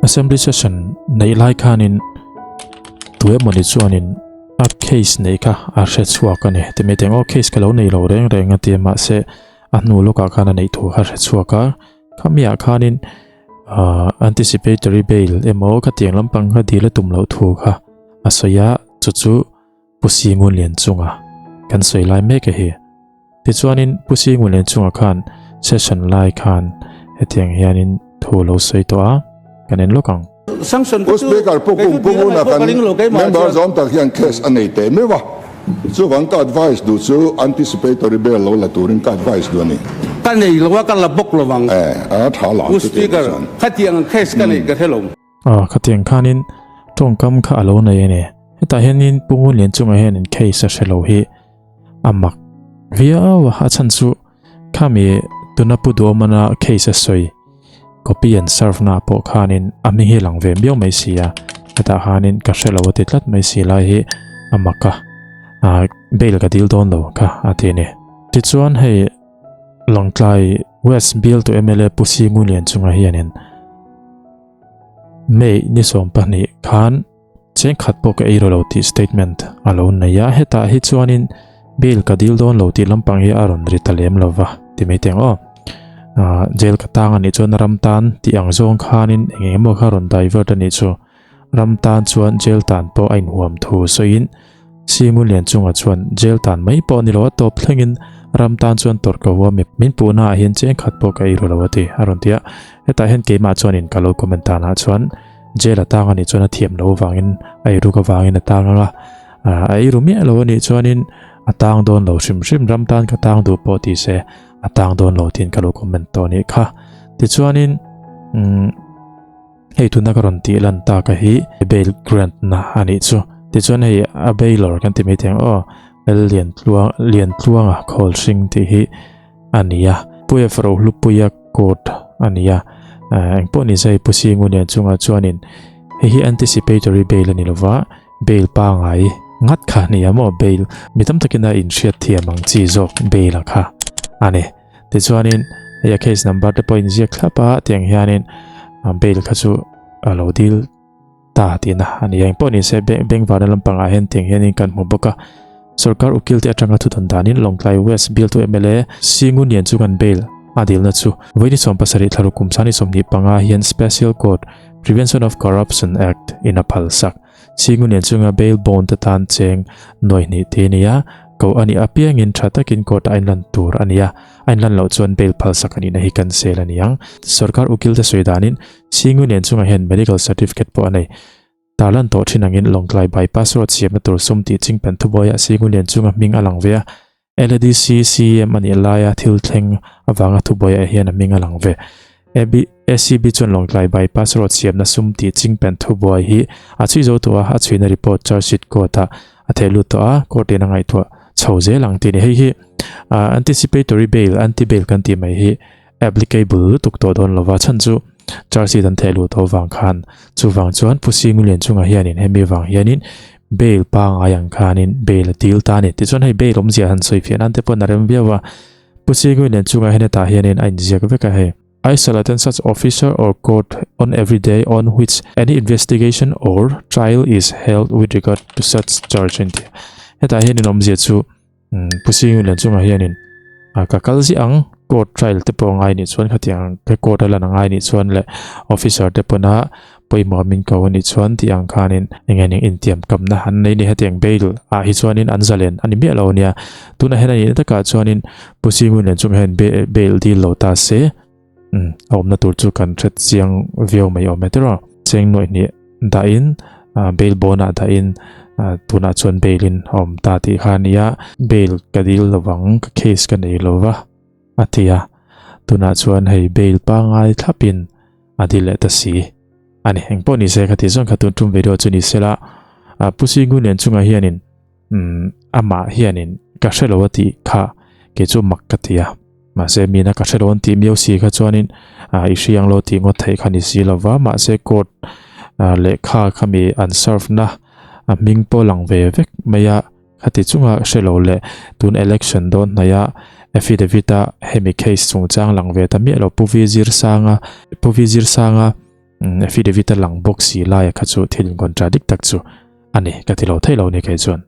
Assembly session neih lai khanin tu emawni chuanin a case neih kha a hre chhuak a ni. Ti mai teng aw case ka lo nei lo reng reng a ti a mahse a hnu lawkah khan a neih thu kha hre chhuak a. Khamiah khanin ah anticipatory bail emaw khatiang lampang kha dil a tum loh thu kha a sawi a chu chu Pu Singunlian chunga kan sawi lai mek a hi. Tichuanin Pu Singunlian chunga khan session lai khan hetiang hianin thu lo sawi tawh a, kan en lawk ang. Sanction Pu Speaker Pu Kum Pu Nguna kan member zawm tak hian case a nei teh meuh a, chuvang ka advice duh chu anticipatory bail lo la turin ka advice duh a ni. Ka nei lo a, ka la bawk lo ang. Eh, a tha la Pu Speaker, khatiang ang case ka neih ka hre lo. Aw, khatiang khanin tawngkam kha a lo nei a ni. Hetah hianin Pu Ngunlian chungah hianin case a hre lo hi a mak viau a, a chhan chu khami tuna Pu Duhawmana case a sawi copy and serve na pawh khanin a hming hi lang ve miau mai si a, hetah khanin ka hre lo a ti tlat mai si lai hi a mak a, ah bail ka dil dawn lo kha a ti a ni. Tichuan hei Lawngtlai West bialtu mla Pu Si Ngunlian chungah hianin May ni 20 khan cheng khat pawh ka ei ro lo tih statement a lo nei a, hetah hi chuanin bail ka dil dawn lo tih lampang hi a rawn ri ta lem lo va ti mai teng aw. Ah, jail ka tang a nih chuan ram tan tih ang zawng khanin eng eng emaw kha rawn divert a nih chu. Ram tan chuan jail tan pawh a inhuam thu sawiin Singun lian chungah chuan jail tan mai pawh ni lo a tawp thlengin ram tan chuan tawrh ka huam i min puhna ah hian cheng khat pawh ka ei ru lo a ti a rawn ti a. Hetah hian keimah chuanin ka lo comment tan ah chuan jail a tang a nih chuan a thiam loh avangin a ei ruk avangin a tang ang a, a ei ru miah lo a nih chuanin a tang dawn lo hrim hrim ram tan ka tang duh pawh ti se a tang dawn lo tiin ka lo comment tawh a nih kha. Tichuanin umm. Hei tuna ka rawn tih lan tak a hi bail grant na a nih chu. Tichuan hei a bailor kan ti mai thei ang aw Lal Liantluang Liantluanga khawl hring tih hi a ni a. Pu F Rohlupuia court a ni a. Engpawh ni se hei Pu Singu nen chungah chuanin hei hi anticipatory bail a ni lova bail pangai ngat kha a ni a maw bail mi tam takin a inhriat thiam ang chi zawk bail a kha a ni. Tichuanin hei a case number te pawh inziak thlap a tiang hianin bail kha chu a lo dil ta tihna a ni a. Engpawh ni se bengvarna lampangah hian tiang hianin kan hmu bawk a. Sorkar ukil te atanga thu dan danin Lawngtlai West bialtu mla Singunlian chu kan bail a dilna chu vawiin 70 thla ruk kum sani 25 hian Special Court Prevention of Corruption Act in a phalsak. Singunlian chunga bail bond atan cheng nuai hnih te a ni a, ko a nih apiangin tha takin court ah a inlan tur a ni a, a inlan loh chuan bail phalsak a nihna hi cancel a ni ang. Sorkar ukil te sawi danin Singunlian chungah hian medical certificate pawh a nei. Tarlan tawh thin angin Lawngtlai bypass road siamna tur sum tih chingpen thubuaiah Singunlian chunga hming a lang ve a, LADC CM a nih laia thil thleng avanga thubuaiah hian a hming a lang ve. AB, ACB chuan Lawngtlai bypass road siamna sum tih chingpen thubuai hi a chhui zo tawh a, a chhuina report charge sheet court-ah a theh lut tawh a, court in a ngaihtuah chho zel ang tih a ni. Hei hi anticipatory bail, anti-bail kan tih mai hi applicable lutuk tawh dawn lova chhan chu charge sheet an theh luh tawh vang khan chuvang chuan Pu Singulian chungah hianin hemi vang hianin bail pangai ang khanin bail a dil ta a ni. Tichuan hei bail awmzia han sawi fiah nan te pawh a rem viau a, Pu Singulian chungah hian hetah hianin a inziak vek a hei. I shall attend such officer or court on every day on which any investigation or trial is held with regard to such charge a inti. Hetah hianin awmzia chu Pu Singulian chungah hianin ka kal ziah ang court trial te pawh ngai nih chuan khatiang ang court a lan angai nih chuan leh officer te pawna pawimawh min ko anih chuan tih ang khanin eng eng intiam kamna an nei ni hetiang bail ah hi chuanin an zalen a ni miah lo ania tunah hian a nihna takah chuanin Pu Singulian chungah hian bail dil lo ta se a awmna tur chu kan hret chiang viau mai awm e tiraw cheng nuaih hnih dahin bail bond ah dahin tunah chuan bail in a awm ta tih kha a ni a bail ka dil lovang ka case ka nei lova a ti a tunah chuan hei bail pangai thlapin a dil leh ta si a ni engpawh ni se kha ti zawng kha tun tum video chu ni sela Pu Singunlian chungah hianin Umm amah hianin ka hrelo a tih kha kei chu mak ka ti a, mahse mina ka hrelo an tih miau si kha chuanin ah i hriang lo tih ngawt theih kha ni si lova, mahse court ah lehkha khami an serve na a hming pawh lang ve vek mai a, khati chunga hrelo leh tun election dawn hnaih a affidavit a hemi case chungchang lang ve ta miah lo Pu V Zirsanga Pu V Zirsanga. Affidavit a lang bawk si laia kha chu thil in contradict tak chu a ni ka ti lo thei lo ni kei chuan.